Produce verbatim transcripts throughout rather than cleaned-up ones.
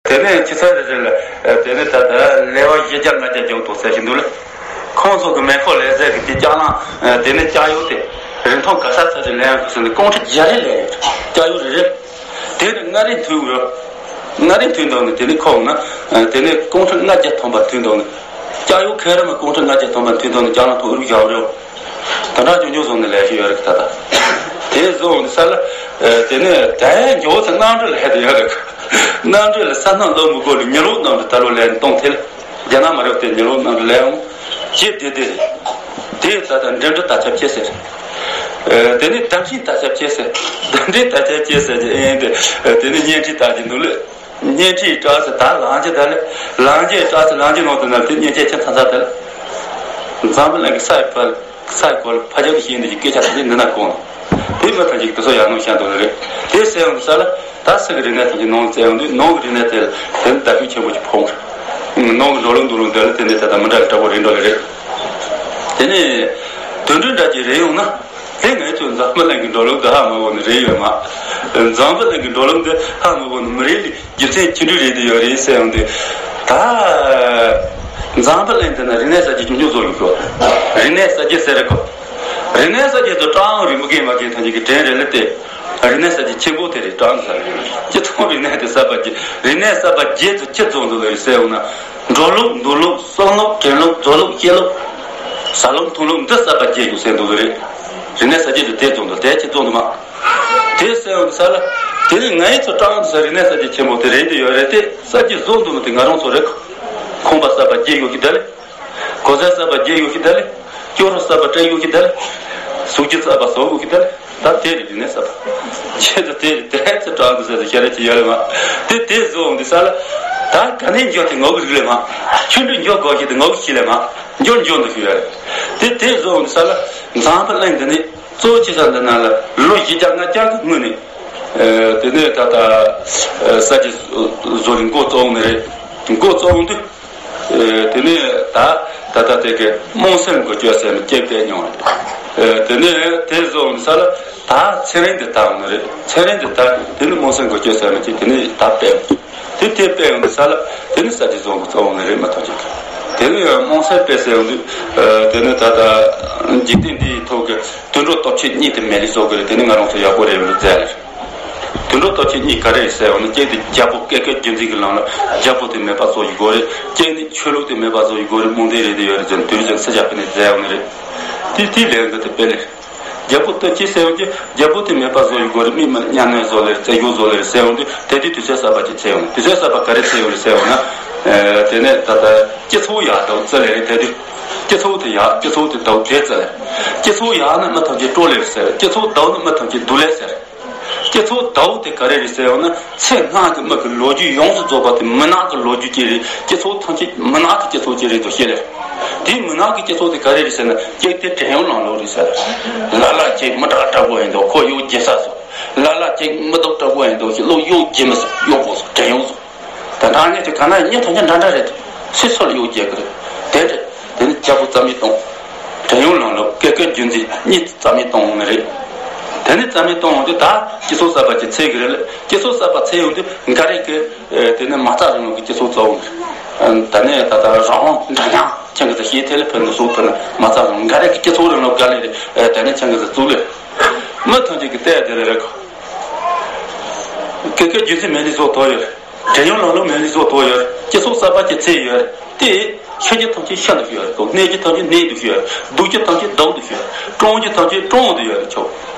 དེ་ནས་ཁྱི་ཚང་རེ་རེ་ལ་དེ་ནས་ད་ལྟ་ལེ་བ་བཞི་བརྒྱ་ལྔ་བརྒྱ་རྒྱག་འདུག་ཟེར་བཞིན་འདུག་ལ། ཁོང་ཚོ་གི་མེ་འཁོར་ལས་ཟེར་གི་དེ་ལྕགས་ལམ་དེ་ནས་ལྕགས་ཡོག་དེ་རིན་ཐང་ག་ས་ཚ་ཞིག་ལེན་ཡོང་གི་ཟེར་ནས་ཀོང་ཁྲི་བརྒྱ་རེ་ལེན་ཡོད། ལྕགས་ཡོག་རེ་རེ། དེ་ནས་ལྔ་རེ་མཐུད་ཡོད། ལྔ་རེ་མཐུད་འདུག་ནས་དེ་ནས་ཁོང་ན་དེ་ནས་ཀོང་ཁྲི་ལྔ་བརྒྱ་ཐམ་པ་མཐུད་འདུག་ནས། ལྕགས་ཡོག་ཁེ་ར་མ་ཀོང་ཁྲི་ལྔ་བརྒྱ་ཐམ་པ་མཐུད་འདུག་ནས་ལྕགས་ལམ་ཐོག་རུ་བཞག་རེད། ད་ལྟ་ཅུང་ཅུང་བཟོ་ནས་ལས་ཞུ་ཡོད་རེད་ད་ལྟ། དེ་བཟོ་འོང་དུས་ས་ལ། དེ་ནས་དལ་འགྱོ་ཚེ་གནམ་གྲུ་ལ་ཧད་དུ་ཡོད་རེད། གནམ་གྲུ་ལ་ས་སྣ་ལོ་མི་གོ་ལ་ཉི་ལོག་གནམ་གྲུ་ད་ལོ་ལས་གཏོང་ཐལ། རྒྱ་ནག་མ་རེད་དེ་ཉི་ལོག་གནམ་གྲུ་ལས་འོང་། ཅེས་དེ་དེ་རེད། དེ་ད་ལྟ་འགྲིམ་འགྲུལ་དར་ཁྱབ་ཆེ་ཟེར། དེ་ནས་གདམ་ཤིང་དར་ཁྱབ་ཆེ་ཟེར། གདམ་འགྲིམ་དར་ཁྱབ་ཆེ་ཟེར་གྱི་ཨེ་ཡིན་ཏེ། དེ་ནས་བརྙན་འཕྲིན་ལྟ་གྱི་འདུག་ལེ། བརྙན་འཕྲིན་སྐྲག་ཚེ་ད་ལང་རྒྱུ་ད་ལེ། ལང་རྒྱུ་སྐྲག་ཚེ་ལང་རྒྱུ་ནང་དུ་ན་དེ་བརྙན་འཕྲིན་ཁྱབ་ཚར་ཚར་ད་ལེ། འཛམ་བུ་གླིང་གི་ས་ཡི་ཕར་ས་ཡི་སྐོར་ལ་ཕ་རྒྱལ་གྱི་ཤེས་འདི་ཀྱི་སྐད་ཆ་དེ་འདི་ན་གོང་དེ་མི་ཐང་ཅིག་དེ་ཚོ་ཡག་ནོ་ཤ་འདུག་ལེ་རེད། དེ་སེ་ཡོང་དུ་ས་ལ་ད་ས་གི་རིག་གནས་ཐང་ཅིག་ནང་བཙལ་ཡོང་དུས་ནང་གི་རིག་གནས་དེ་ལ་དེ་ནི་བརྡ་སྤྲོད་ཆེན་པོ་ཅིག་ཕོངས། ནང་གི་འགྲོ་ལུགས་འདུག་ལུགས་འདི་ལ་དེ་འདི་ད་ལྟ་མི་འདྲ་ལ་འདྲ་པོ་རེད་འགྲོ་ལེ་རེད། དེ་ནས་དུད་འགྲོ་འདྲ་ཅིག་རེད་ཡོང་ན། དེ་ངས་ཚོས་འཛམ་བུ་གླིང་གི་འགྲོ་ལུགས་འདི་ཧ་མ་གོ་ནི་རེད་ཡོད་མ། འཛམ་བུ་གླིང་གི་འགྲོ་ལུགས་འདི་ཧ་མ་གོ་ནི་མི་རེད་ལི་རྒྱུ་མཚན་ཅི་འདྲ་རེད་དེ་ཡོད་རེད་ཟེར་ཡོང་དུས། ད་འཛམ་བུ་གླིང་འདི་ན་རིག་གནས་གསར་བརྗེ་ཅུང་ཅུང་བཟོ་ཡོད་གོ། རིག་གནས་གསར་བརྗེ་ཟེར་རེད་གོ། རིག་གནས་གསར་བརྗེ་དུ་ཀྲང་རིན་པོ་ཆེ་མ་གི་ཐང་ཅིག་གི་དྲན་རེད་ལ་དེ། རིག་གནས་གསར་བརྗེ་ཆེན་པོ་དེ་རེད་ཀྲང་ཟེར། སྤྱི་ཚོགས་རིག་གནས་དེ་གསར་པ་བརྗེ། རིག་གནས་གསར་པ་བརྗེ་དུ་ཅི་བཟོ་འདུག་ལ་ཟེར་ཡོང་ན། འགྲོ་ལུགས་འདུག་ལུགས་བསམ་ལུགས་དྲན་ལུགས་མཛོ་ལུགས་སྐྱེ་ལུགས། ཟ་ལུགས་འཐུང་ལུགས་འདི་གསར་པ་བརྗེ་དགོས་ཟེར་འདུག་ལ་རེད། རིག་གནས་གསར་བརྗེ་དུ་དེ་བཟོ་འདུག་དེ་ཅི་བཟོ་འདུག་མ། དེ་ཟེར་ཡོང་དུས་ས་ལ། དེ་ནི་ངའི་ཚོ་ཀྲང་དུ་ས་རིག་གནས་གསར་བརྗེ་ཆེན་པོ་དེ་རེད་དེ་ཡོད་རེད་དེ་གསར་བརྗེ་བཟོ་འདུག་མི་དེ་ང་རང་ཚོ་རེད། ཁང་པ་གསར་པ་བརྗེ་ཡོད་ཀྱི་ད་ལེ། གོ་ས་གསར་པ་བརྗེ་ཡོད་ཀྱི་ད་ལེ། སྐྱོ་རོ་གསར་པ་སྤྲད་ཡོད་ཀྱི་ད་ལེ། གཟུགས་ཅི་གསར་པ་བཟོ་ཡོད་ཀྱི་ད་ལེ། ད་དེ་རེད་རིག་གནས་གསར་པ། ཆེད་དུ་དེ་རེད་དེ་ཚོ་ཀྲང་དུ་ས་དེ་ཤ་རེ་ཅི་ཡོད་རེད་མ། དེ་དེ་བཟོ་འོང་དུས་ས་ལ། ད་ག་ནས་འཇོག་དེ་ངོ་གི་རིག་ལས་མ། ཆུ་འདྲུད་འཇོག་དགོས་ཀྱི་དེ་ངོ་གི་ཤི་ལས་མ། འཇོག་འཇོག་འདུག་ཤི་ཡོད་རེད། དེ་དེ་བཟོ་འོང་དུས་ས་ལ། འཛམ་བུ་གླིང་འདི་ནི། གཙོ་བོ་ཅི་ས་འདི་ན་ལ་ལོ་བཞི་བརྒྱ་ལྔ་བརྒྱ་གི་སྔོན་ནས། དེ་ནས་ད་ལྟ་ས་ཆ་བཟོ་རིང་འགོ་བཙུགས་ནི་རེད། འགོ་བཙུགས་དུས། དེ་ནས་ད་ད་ལྟ་དེ་གའི་རྨོངས་སེལ་འགུལ་སྐྱོད་ཟེར་ནས་སྐད་སྤེལ་མྱོང་རེད། དེ་ནས་དེ་བཟོ་ས་ལ་ད་ཚན་རིག་འདི་དར་ནི་རེད། ཚན་རིག་འདི་དར་དེ་ནས་རྨོངས་སེལ་འགུལ་སྐྱོད་ཟེར་ནས་ཅིག་དེ་ནས་ད་སྤེལ། དེ་དེ་སྤེལ་ཡོང་དུས་ས་ལ་དེ་ནི་ས་ཆ་བཟོ་འགོ་བཙུགས་ནི་རེད་མ་ཐག་ཅིག་དེ་ནས་རྨོངས་སེལ་སྤེལ་ཟེར་ཡོང་དུས། དེ་ནས་ད་ལྟ་འཇིག་རྟེན་འདིའི་ཐོག་གི་དུད་འགྲོ་སྟོབས་ཆེན་གཉིས་དེ་མེད་ལས་བཟོ་དགོས་རེད། དེ་ནི་ང་རང་ཚོ་ཡག་པོ་རེད་ལ་མཛད་ལ། དུད་འགྲོ་སྟོབས་ཆེན་གཉིས་ག་རེ་རེད་ཟེར་བ་ནི་གཅིག་དེ་རྒྱལ་པོ་བཀས་བཀོད་རྒྱུད་འཛིན་གྱི་ལམ་ལ་རྒྱལ་པོ་དེ་མེད་པ་བཟོ་ཡི་དགོས་རེད། གཅིག་ནི་ཆོས་ལུགས་དེ་མེད་པ་བཟོ་ཡི་དགོས་རེད། རྨོངས་དད་རེད་དེ་ཡོད་རེད་ཟེར་ནས་དུས་རྒྱུན་ས་ཆ་སྤེལ་ནས་མཛད་ཡོང་ནི་རེད། དེ་དེ་ལས་འགུལ་དེ་སྤེལ་ལེ། རྒྱལ་པོ་སྟོབས་ཆེན་ཟེར་ཡོང་གི་རྒྱལ་པོ་དེ་མེད་པ་བཟོ་ཡི་དགོས་རེད། མི་མི་གཉའ་གནོན་བཟོ་ལེ་རེད། བཙན་བྱོལ་བཟོ་ལེ་རེད་ཟེར་ཡོང་དུས་དེ་དུས་དུས་ཚོད་གསར་པ་ཅིག་ཚེ་ཡོང་དུས་ཚོད་གསར་པ་ག་རེ་ཚེ་ཡོང་ལེ་ཟེར་ཡོང་ན། དེ་ནས་ད་ལྟ་སྤྱི་ཚོགས་ཡག་དང་རྩི་ལེ་རེད་དེ་དུས། སྤྱི་ཚོགས་དེ་ཡག་སྤྱི་ཚོགས་དེ་དག་དེ་རྩི་ལེ། སྤྱི་ཚོགས་ཡག་ན་མི་ཐམས་ཅད་སྤྲོ་ལེ་རེད་ཟེར། སྤྱི་ཚོགས་དག་ན་མི་ཐམས་ཅད་སྡུག་ལེ་ཟེར། སྤྱི་ཚོགས་དག་དེ་ག་རེ་རེད་ཟེར་ཡོང་ན་ཚེ་སྔ་གི་མི་གི་ལོ་རྒྱུས་ཡོངས་སུ་རྫོགས་པ་དེ་མུན་ནག་གི་ལོ་རྒྱུས་ཅིག་རེད། སྤྱི་ཚོགས་ཐམས་ཅད་མུན་ནག་གི་སྤྱི་ཚོགས་ཅིག་རེད་དོ་ཤེས་ལེ། དེ་མུན་ནག་གི་སྤྱི་ཚོགས་དེ་ག་རེ་རེད་ཟེར་ན་གཅིག་དེ་བྲན་གཡོག་ལམ་ལུགས་རེད་ཟེར། ལ་ལ་གཅིག་མི་དྲག་དྲག་པོ་ཡིན་དོ་ཁོ་གཡོག་རྒྱུ་ས་སོ། ལ་ལ་གཅིག་མི་སྡུག་དྲག་པོ་ཡིན་དོ་ཞིག་ལོ་གཡོག་རྒྱུ་མི་སོ་གཡོག་པོ་སོ་བྲན་གཡོག་སོ། ད་ལྟ་ཉིད་ཀྱི་ག་ན་ཉིད་ཐམས་ཅད་འདྲ་འདྲ་རེད། སུས་སུ་ལ་གཡོག་རྒྱག་གི་རེད། དེ་འདྲ་དེ་ནི་སྐྱབས་བཅོལ་རྩ་མེད་གཏོང་། བྲན་གཡོག་ལམ་ལུགས་བཀས་བཀོད་རྒྱུད་འཛིན་གཉིས་རྩ་མེད་གཏོང་ནི་རེད། དེ་ནི་རྩ་མེད་གཏོང་ཡོང་དུས་ད་སྤྱི་ཚོགས་གསར་པ་ཅིག་ཚུད་གི་རེད་ལ། སྤྱི་ཚོགས་གསར་པ་ཚུད་ཡོང་དུས་འགའ་རེ་གི་དེ་ནི་མ་རྩ་རིང་ལུགས་ཀྱི་སྤྱི་ཚོགས་གཙོ་བོ་རེད། ད་ནི་ད་ལྟ་རང་དབང་འདྲ་མཉམ་ཁྱེད་ཀྱི་ཚོ་ཤེས་ཐེ་ལེ་ཕན་ནི་སོགས་ཕན་ནི་མ་རྩ་རིང་འགའ་རེ་གི་སྤྱི་ཚོགས་རིང་ལུགས་འགའ་ལས་རེད། ད་ནི་ཁྱེད་ཀྱི་ཚོ་གཙུག་ལས་མི་ཐམས་ཅད་ཀྱི་ལྟས་དེ་ལས་རེད། བཀས་བཀོད་རྒྱུད་འཛིན་མེད་ནི་བཟོ་དོ་ཡོད། བྲན་གཡོག་ལམ་ལུགས་མེད་ནི་བཟོ་དོ་ཡོད། སྤྱི་ཚོགས་གསར་པ་ཅིག་ཚུད་ཡོད། དེ་ཤི་རྒྱུ་ཐམས་ཅད་ཤི་འདུག་ཤི་ཡོད། གནས་རྒྱུ་ཐམས་ཅད་གནས་འདུག་ཤི་ཡོད། སྡུག་རྒྱུ་ཐམས་ཅད་སྡུག་འདུག་ཤི་ཡོད། གྲོངས་རྒྱུ་ཐམས་ཅད་གྲོངས་འདུག་ཤི་ཡོད། ཆོག་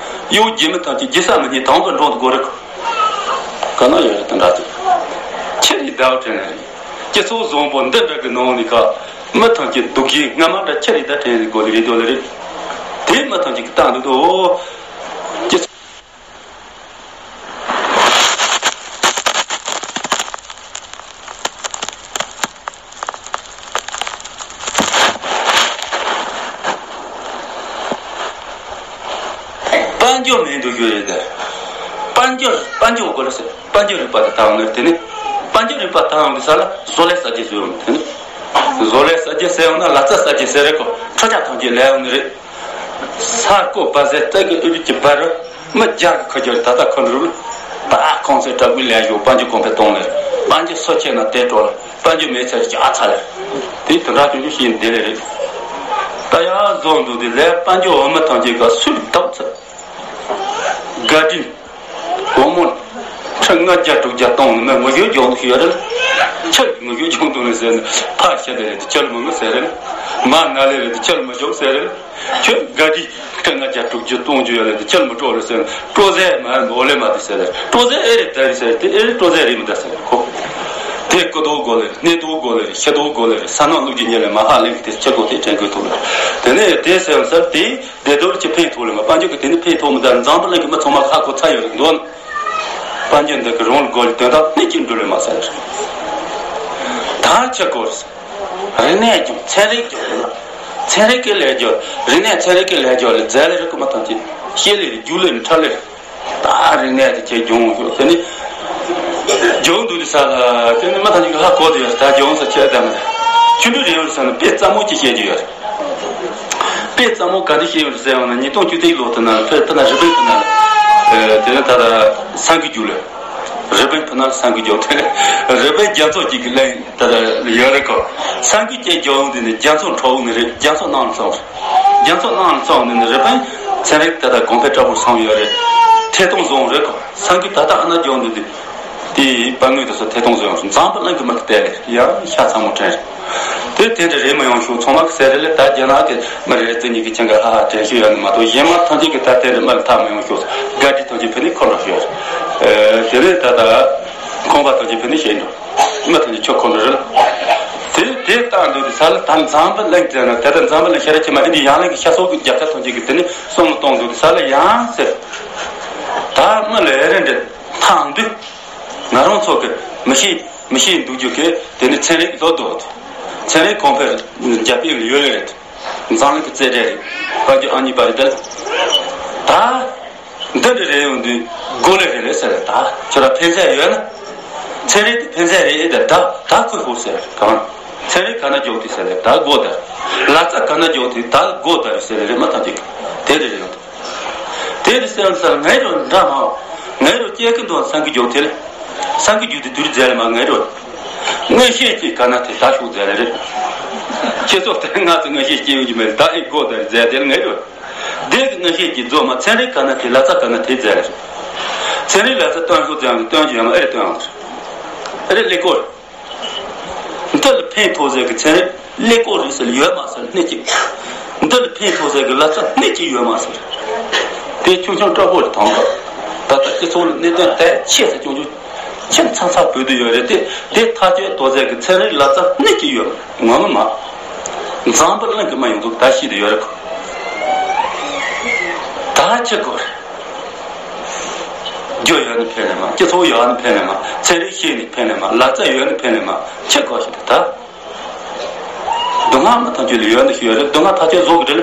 གཡོག་རྒྱུ་མི་ཐམས་ཅད་རྒྱུ་ས་མི་རྙེད་དང་དུ་འགྲོ་འདུག་གོ་རེད། ག་ན་ཡོད་རེད་དེ་འདྲ་ཅིག་ཁྱེད་རིག་ཟླ་བ་དྲན་ནས་རེད། སྤྱི་ཚོགས་བཟང་པོ་འདི་འདྲ་གི་ནང་ནས་ཁ་མི་ཐམས་ཅད་སྡུག་གི་སྔ་མ་འདྲ་ཁྱེད་རིག་ཟླ་དྲན་ནས་གོ་ལེ་རེད་དོ་ལེ་རེད། དེ་མི་ཐམས་ཅད་ཀྱི་སྟངས་འདུག་དོ། སྤྱི་ཚོགས། དཔལ་འབྱོར་མེད་འདུག་ཡོད་རེད་དེ། དཔལ་འབྱོར་དཔལ་འབྱོར་དགོས་ལ་ཟེར། དཔལ་འབྱོར་རིག་པ་དེ་དར་ཡོང་ནི་རེད། དེ་ནི་དཔལ་འབྱོར་རིག་པ་དར་ཡོང་གི་ས་ལ་བཟོ་ལས་གསར་བརྗེ་བཟོས་ཡོང་ནི་དེ་ནི། བཟོ་ལས་གསར་བརྗེ་ཟེར་ཡོང་ན་ལག་རྩལ་གསར་བརྗེ་ཟེར་རེད་གོ། འཕྲུལ་ཆས་ཐམས་ཅད་ལས་ཡོང་ནི་རེད། ས་རྐོ་བ་ཟེར་རྩལ་གྱི་ཨུ་རུ་གྱི་བ་རུ། མི་རྒྱ་གི་ཁ་རྒྱ་ད་ལྟ་ཁོ་འགྲོ་ལ། ད་ཁོང་ཚོས་དྲག་པོའི་ལས་ཞུགས་དཔལ་འབྱོར་གོང་འཕེལ་གཏོང་ལ། དཔལ་འབྱོར་ སོ་ཆེ་ན་དེ་སྤྲོ་ལ་དཔལ་འབྱོར་མེད་ཚར་ཅག་ཚར་ལ། དེ་དེ་འདྲ་ཅུང་ཅུང་ཤེས་བདེ་ལེ་རེད། ད་ཡང་བཟོ་འདུག་དེ་ལས་དཔལ་འབྱོར་འོ་མ་ཐམས་ཅད་ག་སུས་བདག་ཚར། དགའ་སྤྲིན། སྒོར་མོ་ཁྲི་ལྔ་བརྒྱ་དྲུག་བརྒྱ་གཏོང་ནས་ངོ་རྒོལ་སྦྱོང་གི་ཡོད་རེད། ཁྱེད་ངོ་རྒོལ་སྦྱོང་འདུག་ནས་ཟེར་ནས་ཕར་བཤད་དེ་རེད། ཁྱེད་མི་ངོ་ཟེར་རེད། མ་ན་ལེ་རེད། ཁྱེད་མི་སྦྱོང་ཟེར་རེད། ཁྱོད་དགའ་སྤྲིན་ཁྲི་ལྔ་བརྒྱ་དྲུག་བརྒྱ་གཏོང་རྒྱུ་ཡོད་རེད། ཁྱེད་མི་སྤྲོ་རེད་ཟེར་ནས་སྤྲོ་ཟེར་མ་འོ་ལེ་མ་དེ་ཟེར་རེད། སྤྲོ་ཟེར་ཨེ་རེད་ད་རེད་ཟེར་དེ་ཨེ་རེད། སྤྲོ་ཟེར་རེད་མི་ད་ཟེར་རེད་ཁོ། དེ་སྐུ་དོག་དགོས་ལེ་རེད། སྣེ་དོག་དགོས་ལེ་རེད། ཤི་དོག་དགོས་ལེ་རེད། ས་ནག་ལུག་གི་ཉེ་ལེ་མ་ཧ་ལེ་གི་དེ་ཁྱེད་གོ་དེ་དྲན་དགོས་ཐུག་ལེ་རེད། དེ་ནས་དེ་ཟེར་ཟེར་དེ། བདེ་སྡུག་ལ་ཅི་ཕན་ཐོགས་ལ་མ་དཔལ་འབྱོར་གྱི་དེ་ནི་ཕན་ཐོགས་མི་འདུག་འཛམ་བུ་གླིང་གི་མི་ཚང་མ་ཧ་གོ་ཚར་ཡོད་རེད་འདུག་དཔལ་འབྱོར་འདི་གི་རང་ལ་དགོས་ལ་དོན་དག་སྣེ་གཅིག་འགྲུལ་ལ་མ་ཟེར། ད་ཆི་དགོས་རེད། རིག་གནས་སྦྱོང་། ཚན་རིག་སྦྱོང་། ཚན་རིག་གི་ལས་སྦྱོར། རིག་གནས་ཚན་རིག་གི་ལས་སྦྱོར་ལ་མཛད་ལེ་རེད། སྐུ་མ་ཐམས་ཅད་ཤེས་ལེ་རེད། རྒྱུགས་ལེ་རེད། འཁྲབ་ལེ་རེད། ད་རིག་གནས་དེ་ཁྱེད་སྦྱོང་ཤོག་དེ་ནི་སྦྱོང་འདུག་དེ་ས་ལ་དེ་ནི་མི་ཐམས་ཅད་ཀྱི་ཧ་གོ་དེ་ཡོད། ད་སྦྱོང་ས་ཁྱེད་ད་མི་ཆུ་འབྲུ་རེ་ཡོད་ས་ན་དཔེ་ཙམ་མོ་ཅིག་བཤད་རྒྱུ་ཡོད། དཔེ་ཙམ་མོ་ག་འདྲ་བཤད་ཡོད་ཟེར་བ་ན། ཉིས་སྟོང་བཅུ་གཅིག་ལོ་དེ་ན་ཕེ་ཕེ་ན་རི་པིན་ཕེ་ན་ཨེ་དེ་ནི་ད་ལྟ་ས་འགུལ་རྒྱུགས་ལེ། རི་པིན་ཕེ་ན་ས་འགུལ་རྒྱུགས་དེ་རི་པིན་རྒྱ་མཚོ་གཅིག་གི་གླིང་ད་ལྟ་ཡོད་རེད་གོ། ས་འགུལ་སྐྱེ་རྒྱུགས་འོང་དེ་ནི་རྒྱ་མཚོ་འཕྲོ་འོང་ནི་རེད། རྒྱ་མཚོ་ནང་ལ་སོང་། རྒྱ་མཚོ་ནང་ལ་སོང་ནི་ནི་རི་པིན་ཚན་རིག་ད་ལྟ་གོང་འཕེལ་དྲག་པོ་སོང་ཡོད་རེད། ཐད་གཏོང་བཟོ་འོང་རེད་གོ། ས་འགུལ་ད་ལྟ་ཨ་ན་རྒྱུགས་འོང་དེ་དེ། དེའི་དཔའ་རྔོན་དུ་སོ་ཐད་གཏོང་བཟོས་ཡོང་སོང་། འཛམ་བུ་གླིང་གི་མི་དེ་ལས་ཡང་ཤ་ཚ་མོ་དྲན་རེད། དེ་དེ་འདྲ་རེད་མི་ཡོང་ཤོག་ཚང་མ་གི་ཟེར་རེད་ལེ། ད་རྒྱ་ནག་གི་མི་རེ་རེ་ཉིད་ཀྱི་ཅང་ག་ཧ་ཧ་དྲན་ཤེས་ཡོད་ནི་མ་གཏོགས་གཞན་མ་ཐམས་ཅད་ཀྱི་ད་དེ་འདྲ་མི་ལ་ཐག་མི་ཡོང་ཤོག་དགའ་སྤྲོ་ཐམས་ཅད་ཕེ་ནི་ཁོ་འགྲོ་ཤོག་ཨེ་དེ་ནས་ད་ལྟ་ཁོང་པ་ཐམས་ཅད་ཕེ་ནི་ཤེས་འགྲོ། མི་ཐམས་ཅད་ཁྱོད་ཁོ་འགྲོ་རེད། དེ་དེ་ལྟ་འདུག་དེ་ས་ལ་ད་འཛམ་བུ་གླིང་དེ་ན་དེ་ལྟར་འཛམ་བུ་གླིང་ཤ་ར་ཁྱི་མ་ཨིན་ཇི་ཡང་ལེ་གི་ཤ་སོགས་ཀྱི་རྒྱལ་ཁབ་ཐམས་ཅད་ཀྱི་དེ་ནི་སོང་ལ་གཏོང་འདུག་དེ་ས་ལ་ཡང་ཟེར། ད་མི་ལ་ཨེ་རེད་འདྲ་ཐང་འདུག་ང་རང་ཚོ་གི་མི་ཤེས་མི་ཤེས་འདུག་རྒྱུ་གི་དེ་ནི་ཚན་རིག་ལོ་ཏོག་ཚན་རིག་གོང་འཕེལ་རྒྱ་སྤེལ་ཡོད་རེད། འཛམ་གླིང་གི་རྩེ་གྲས་རེད། དཔལ་འབྱོར་ཨ་མྱེས་པ་རེད་དེ། ད་འདི་འདྲ་རེད་ཡོང་དུས་དགོས་ལེ་རེད་ལེ་ཟེར་རེད། ད་ཁྱོད་ར་ཕན་ཚད་ཡོད་ན་ཚན་རིག་དེ་ཕན་ཚད་རེད་ཨེ། ད་ད་ད་ཁོས་ཧོ་ཟེར་གང་ཚན་རིག་ག་ན་འཇོག་དེ་ཟེར་རེད། ད་དགོས་ད་ལག་རྩལ་ག་ན་འཇོག་དེ་ད་དགོས་ད་རེད་ཟེར་རེད། མ་ཐམས་ཅད་དེ་འདྲ་རེད་ཡོང་དུས། དེ་རེད་ཟེར་ཡང་ཟེར་ངའི་རོ་འདྲ་མ། ངའི་རོ་སྐྱེ་ཀི་འདུག་ས་འགུལ་རྒྱུགས་དེ་ལ། ས་འགུལ་རྒྱུགས་དེ་དུས་རྫས་ལ་མ་ངའི་རོ། མངོན་ཤེས་ཀྱི་ག་ན་དེ་ད་ཤུགས་རྫས་ལ་རེད། ཁྱེད་ཚོ་དེ་ང་ཚོ་མངོན་ཤེས་སྐྱེ་ཡོང་གི་མེད། ད་ཨེ་དགོས་ད་རྫས་དེ་ལ་ངའི་རོ། དེ་གི་མངོན་ཤེས་ཀྱི་རྫོགས་མ་ཚན་རིག་ག་ན་དེ་ལག་རྩལ་ག་ན་དེ་རྫས་ལ་རེད། ཚན་རིག་ལག་རྩལ་སྟོན་ཤུགས་རྫས་ལ་སྟོན་རྒྱུ་ཡོད་མ་ཨེ་རེད་སྟོན་ཡོང་ཨེ་རེད་ཀླད་ཀོར། འདི་ལ་ཕན་ཐོགས་ཟེར་གི་ཚན་རིག་ཀླད་ཀོར་རེད་ཟེར་ཡོད་མ་ཟེར་སྣེ་གཅིག་འདི་ལ་ཕན་ཐོགས་ཟེར་གི་ལག་རྩལ་སྣེ་གཅིག་ཡོད་མ་ཟེར། དེ་ཆུང་ཆུང་སྤྲོ་པོ་རེད་དང་ག་ད་ལྟ་སྤྱི་ཚོགས་ལ་གནད་དོན་དེ་ཆེ་ས་ཆུང་ཆུང་ཁྱིམ་ཚང་ཚང་བོད་དུ་ཡོད་རེད་དེ། དེ་ཐག་གཅོད་ཐོགས་ཟེར་གི་ཚན་རིག་ལག་རྩལ་སྣེ་གཅིག་ཡོད་མ་ངོ་མ་མ། འཛམ་བུ་གླིང་གི་མི་ཡོངས་རྫོགས་ད་ཤེས་དུ་ཡོད་རེད་གོ། ད་ཆི་དགོས་རེད། རྒྱུ་ཡོད་ནི་ཕན་ནི་མ། སྤྱི་ཚོགས་ཡོད་ནི་ཕན་ནི་མ། ཚན་རིག་ཤེས་ནི་ཕན་ནི་མ། ལག་རྩལ་ཡོད་ནི་ཕན་ནི་མ། ཆི་དགོས་ཤི་ད། སྡུག་བསྔལ་མི་ཐམས་ཅད་ལ་ཡོད་ནི་ཤི་ཡོད་རེད། སྡུག་བསྔལ་ཐག་གཅོད་བཟོ་གི་རེད་ལ།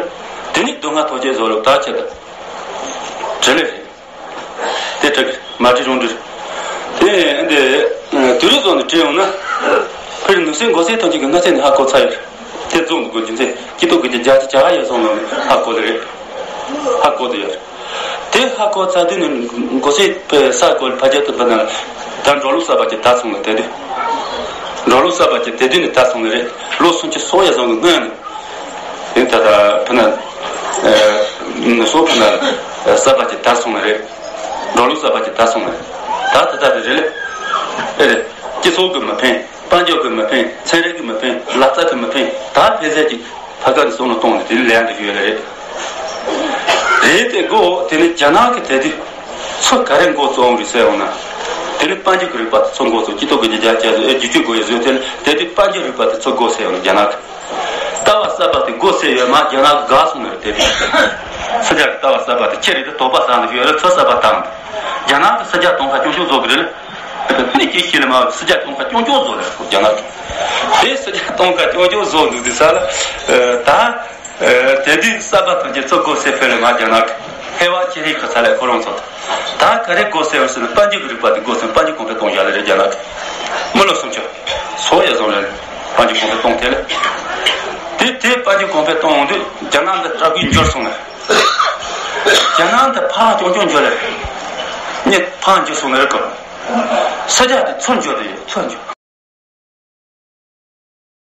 དེ་ནི་སྡུག་བསྔལ་ཐག་གཅོད་བཟོ་ལ་ད་ཆི་ད། དྲི་ལེ་རེད། དེ་དྲི་གི་མ་དྲི་རུང་དྲི། དེ་འདི་དུས་རིག་བཟོ་ནི་དྲི་ཡོང་ན། ཕེར་ནུས་སེ་མགོ་སེ་ཐམས་ཅད་ཀྱི་སྔ་ཚེ་ནི་ཧ་གོ་ཚར་ཡོད་རེད། དེ་རྫོང་དུ་དགོས་རྒྱུ་མཚན་སྐྱིད་སྡུག་གི་རྒྱ་ཆེ་བྱ་བ་ཡོད་སོང་ལ་ཧ་གོ་དེ་རེད། ཧ་གོ་དེ་ཡོད་རེད། དེ་ཧ་གོ་ཚར་དུས་ནི་མགོ་སེ་ས་གོ་ཕ་རྒྱལ་དུ་འབུད་ན་ད་འགྲོ་ལུགས་གསར་པ་ཅིག་དར་སོང་ལ་དེ་དུས། འགྲོ་ལུགས་གསར་པ་ཅིག་དེ་དུས་ནི་དར་སོང་ལ་རེད། ལོ་སུམ་ཅུ་སོ་ཡ་སོང་གི་སྔོན་ནས། དེ་ད་ལྟ་ཕུ་ན་ཨ་སོ་ཕུ་ན་གསར་པ་ཅིག་དར་སོང་ལ་རེད། འགྲོ་ལུགས་གསར་པ་ཅིག་དར་སོང་ལ་རེད། ད་ད་ད་དེ་རེད་ལ། ཨེ་རེད། སྤྱི་ཚོགས་ཀྱི་མི་ཕན། དཔལ་འབྱོར་གྱི་མི་ཕན། ཚན་རིག་གི་མི་ཕན། ལག་རྩལ་གྱི་མི་ཕན། ད་ཕན་ཚད་ཀྱི་ཕ་ག་ནས་བཟུང་ལ་གཏོང་ནས་དེ་ལན་དུ་ཡོད་ལ་རེད། རེད་དེ་གོ། དེ་ནས་རྒྱ་ནག་གི་དེ་དུས་ཚོ་ག་རེ་འགོ་བཙུགས་རེད་ཟེར་ཡོང་ན། དེ་ནས་དཔལ་འབྱོར་གྱི་རིག་པ་དེ་ཚོ་འགོ་བཙུགས། སྐྱིད་སྡུག་གི་རྒྱ་ཆེ་ཨེ་བསྒྱུར་བཅོས་དགོས་ཡ་བཟོས་དེ་ལ་དེ་དུས་དཔལ་འབྱོར་རིག་པ་དེ་ཚོ་འགོ་ཟེར་ཡོང་ན་རྒྱ་ནག་གི་ལྟ་བ་གསར་པ་དེ་སྒོ་ཟེར་ཡོད་མ་རྒྱ་ནག་གི་དགའ་སོང་ནས་དེ་སྲིད་རྒྱ་གི་ལྟ་བ་གསར་པ་དེ་ཁྱེད་རེད་དེ་དོགས་པ་ཟ་ནས་ཡོད་རེད། ཚོ་གསར་པ་བཏང་། རྒྱ་ནག་གི་སྲིད་རྒྱ་གཏོང་ཁ་སྐྱོང་སྐྱོང་བཟོ་གི་རེད། སྣེ་གཅིག་ཤི་ལ་མ་སྲིད་རྒྱ་གཏོང་ཁ་སྐྱོང་སྐྱོང་བཟོ་རེད་རྒྱ་ནག་གི་དེ་སྲིད་རྒྱ་གཏོང་ཁ་སྐྱོང་སྐྱོང་བཟོ་འདུག་དེ་ས་ལ་ད། དེ་དུས་གསར་པ་ཐམས་ཅད་ཚོ་སྒོ་ཟེར་ཕེ་ལ་མ་རྒྱ་ནག་གི་ཧེ་བ་ཁྱེད་རིག་གི་ས་ལ་ཁོ་རང་ཚོ་ད་ག་རེ་སྒོ་ཟེར་བ་ཟེར་ན་དཔལ་འབྱོར་གི་རིག་པ་དེ་སྒོ་ཟེར་དཔལ་འབྱོར་གོང་འཕེལ་གཏོང་ཡ་ལ་རེད་རྒྱ་ནག་གི་མི་ལོ་སུམ་ཅུ། སོ་ཡ་བཟང་རེད། དཔལ་འབྱོར་གོང་འཕེལ་གཏོང་ཐེ་ལ། དེ་དེ་དཔལ་འབྱོར་གོང་འཕེལ་གཏོང་དུས་རྒྱ་ནག་འདི་དྲག་པོའི་འབྱོར་སོང་ནས། རྒྱ་ནག་འདི་ཕར་ཀྱོང་ཀྱོང་འབྱོར་ལ། ཉེ་ཕར་འབྱོར་སོང་ནས་རེད་གོ། ས་རྒྱ་དེ་ཚུར་འབྱོར་དེ་ཡོད་ཚུར་འབྱོར།